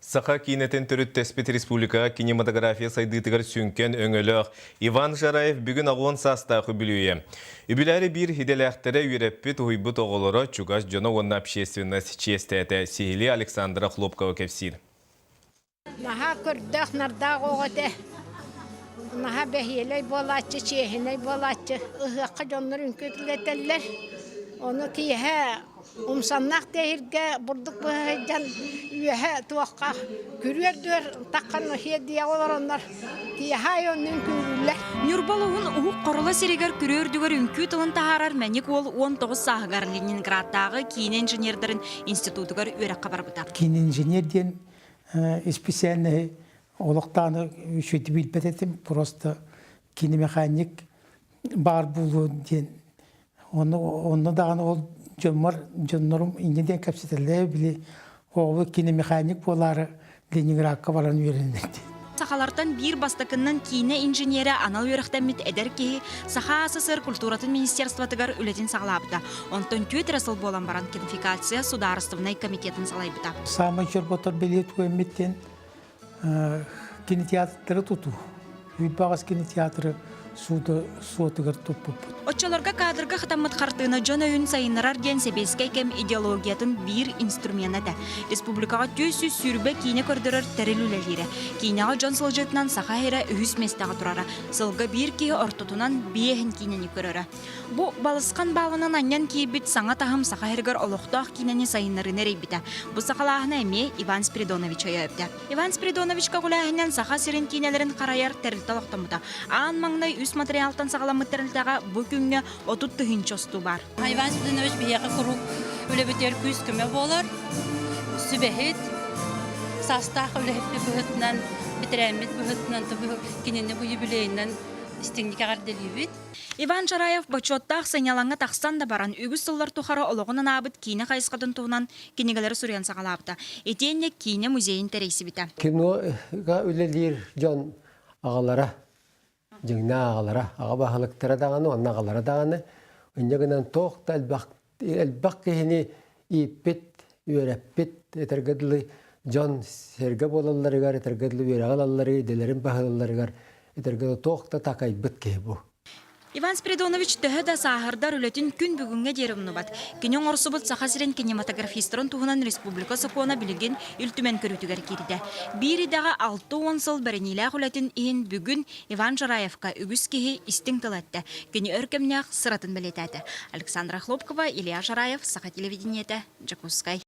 Саха киинэтин төрүттэспит республикаҕа кинематография сайдыытыгар сүҥкэн өҥөлөөх Иван Жараев бүгүн аҕуон саастаах үбүлүөйэ. Үбүлээри биир идэлээхтэрэ үөрэппит, уһуйбут оҕолоро, чугас дьоно уонна общественность чиэстээтэ. Сиһилии Александра Хлопкова кэпсиир. Наһаа көрдөөх нардаах оҕо этэ. Наһаа бэһиэлэй буолааччы, чиэһинэй буолааччы. Ыһыахха дьоннор үҥкүүлэтэллэр. Ону киэһэ умсаннаах тэһиргэ бурдук быһа сылдьан үөһэ туохха күрүөрдүөр таххан сиэрдийэҕэ олороннор киэһэ аайы онно үҥкүүлүүллэр. Ньурба улууһун Уһук Хорула сиригэр күрүө үрдүгэр үҥкүү тылын таһаарар Мэник уол 19 сааһыгар Ленинградтааҕы киинэ инженердэрин институтугар үөрэххэ барбыта. Киинэ инженер диэн исписээлинэһи олохтоон үчүгэйдик билбэт этим, просто киномеханик баар буолуо диэн онно онно даҕаны ол дьоммор дьоннорум инньэ диэн кэпсэтэллэр били оҕобут киномеханик буолаары Ленинградка баран үөрэннэ диэн. Сахалартан биир бастакыннан киинэ инженерэ анал үөрэхтэммит эдэр киһи Саха АССР культуратын министерствотыгар үлэтин саҕалаабыта. Онтон түөрт эрэ сыл буолан баран кинофикация судаарыстыбаннай комитетын салайбыта. Саамай чорботор бэлиэ түгэммит диэн кинотеатрдары тутуу. Үүт кинотеатры суотугар туппуппут. Оччолорго кадрга хатаммыт хартыына дьон өйүн сайыннарар диэн сэбиэскэй кэм идеологиятын биир инструмена этэ. Республикаҕа 420 киинэ көрдөрөр тэрил үлэлиирэ. Киинэҕэ дьон сылдьыытынан Саха сирэ үһүс миэстэҕэ турара. Сылга биир киһи ортотунан биэһин киинэни көрөрө. Бу балысхан баалынан анньан киирбит саҥа таһым Саха сиригэр олохтоох киинэни сайыннарыыны эрэйбитэ. Бу саҕалааһына эмиэ Иван Спиридонович өйөөбүтэ. Иван Спиридонович көҕүлээһинэн Саха сирин киинэлэрин харайар тэрилтэ олохтоммута. Аан маҥнай үс материалтан саҕаламмыт тэрилтэҕэ бу күҥҥэ 30 тыһыынча остуу баар. Иван Спиридонович биһиэхэ куруук үлэбитигэр күүс-көмө буолар, сүбэһит, саастаах үлэһиппит быһыытынан, бэтэрээммит быһыытынан кинини бу юбилейынан истиҥник эҕэрдэлиибит. Иван Жараев бочуоттаах сынньалаҥҥа тахсан да баран, үгүс сыллар тухары олоҕун анаабыт киинэ хайысхатын туһунан кинигэлэри суруйан саҕалаабыта. Итиэннэ киинэ музейын тэрийсибитэ. Кинога үлэлиир дьон аҕалара, дьиҥнээх аҕалара, аҕа баһылыктара даҕаны уонна аҕалара даҕаны инньэ гынан туох да элбэх, элбэх киһини ииппит, үөрэппит, этэргэ дылы дьон сэргэ буолалларыгар, этэргэ дылы үөрэҕи ылалларыгар, идэлэрин баһылалларыгар, этэргэ дылы туох да такайбыт киһи бу. Иван Спиридонович төһө да сааһырдар үлэтин күн бүгүҥҥэ диэри умнубат. Кини оҥорсубут Саха сирин кинематографистарын туһунан республика сокуона билигин Ил Түмэн көрүүтүгэр киирдэ. Биир идэҕэ 60 сыл бэриниилээх үлэтин иһин бүгүн Иван Жараевка үгүс киһи истиҥ тыл эттэ. Кини өр кэмнээх сыратын бэлиэтээтэ. Александра Хлопкова, Илья Жараев, Саха телевидениетэ, Дьокуускай.